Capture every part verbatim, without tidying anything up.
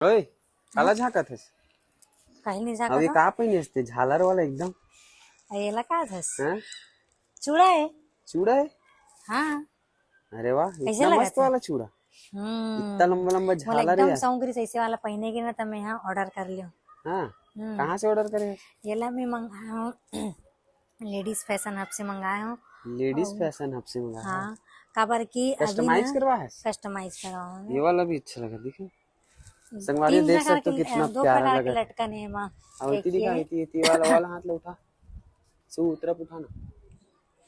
ओए, काला झांकत हस? कहीं नहीं झांकत। अभी का पहिने हस ते, झालर वाला एकदम। अरे, एला का हस? हैं? चूड़ा है। चूड़ा है? हाँ। अरे वाह, कैसे इतना लगा मस्त था? वाला चूड़ा। हम्म। इतना लंबा लंबा मोला झालर एकदम है। शौक रहिस ऐसे वाला पहिने के ना, त मैं यहाँ ऑर्डर कर लियो। हाँ। हम्म। कहाँ से ऑर्डर करे? ये ला मैं मंगाया हूँ, लेडीज फैशन हब से मंगाया हूँ। लेडीज और फैशन हब से मंगाया है। हाँ, काबर कि अभी कस्टमाइज ना करवा है? कस्टमाइज करवाओ ये ना। वाला भी अच्छा लगा, देखो। संगवारी तीन देख प्रकार सकते हो के, कितना दो प्यारा प्रकार के लगा है। लटकन है माँ। अब एक इतनी ये दिखा, है। इतनी, इतनी वाला, वाला हाथ ला उठा। सो उतरा उठा ना।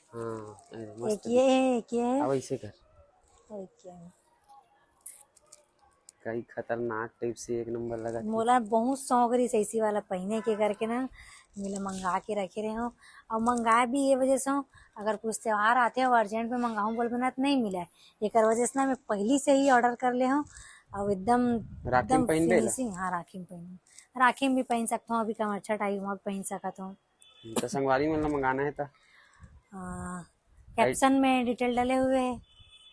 हाँ, अरे मस्त एक है। ये है, एक ये है। अब ऐसे कर। एक ये है। कई खतरनाक टाइप से एक नंबर लगा थी। मोला बहुत शौक रहिस ऐसी वाला पहिने के करके ना, मोला मंगा के रखे रहे हो। और मंगाए भी ये वजह से हो, अगर कुछ त्योहार आते हो, अर्जेंट में मंगाऊँ बोलबे ना, तो नहीं मिला है। एकर वजह से ना मैं पहली से ही ऑर्डर कर ले हूँ। और एकदम, राखी में एकदम पहन लेला? फिनिशिंग। हाँ, राखी में पहन, राखी में भी पहन सकता हूँ, अभी कमरछा टाइप में भी पहन सकता हूँ। तो संगवारी मन ला मंगाना है तो? हाँ, कैप्शन में डिटेल डले हुए हैं।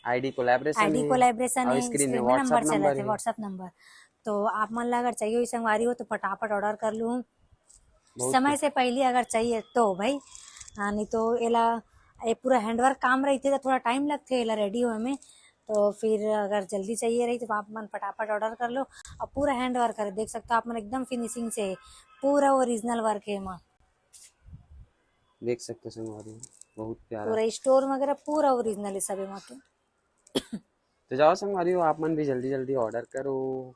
आईडी कोलैबोरेशन आईडी है। कोलैबोरेशन और है, स्क्रीन में स्क्रीन में WhatsApp नंबर चला नंबर थे, है। WhatsApp number. तो आप मन ला अगर चाहिए हुई संगवारी हो तो फटाफट ऑर्डर कर लूँ। बहुत समय खूब। से पहले अगर चाहिए तो भाई, हाँ, नहीं तो एला, ये पूरा हैंडवर्क काम रहिथे तो थोड़ा टाइम लगथे एला रेडी होए में। तो फिर अगर जल्दी चाहिए रही तो आप मन फटाफट ऑर्डर कर लो। और पूरा हैंडवर्क है, देख सकते हो आप मन, एकदम फिनिशिंग से है, पूरा ओरिजिनल वर्क है एमा। देख सकते हो संगवारी, बहुत प्यारा। पूरा स्टोन वगैरह पूरा ओरिजिनल है सब एमा के। तो जाओ संगवारी हो, आप मन भी जल्दी जल्दी ऑर्डर करो।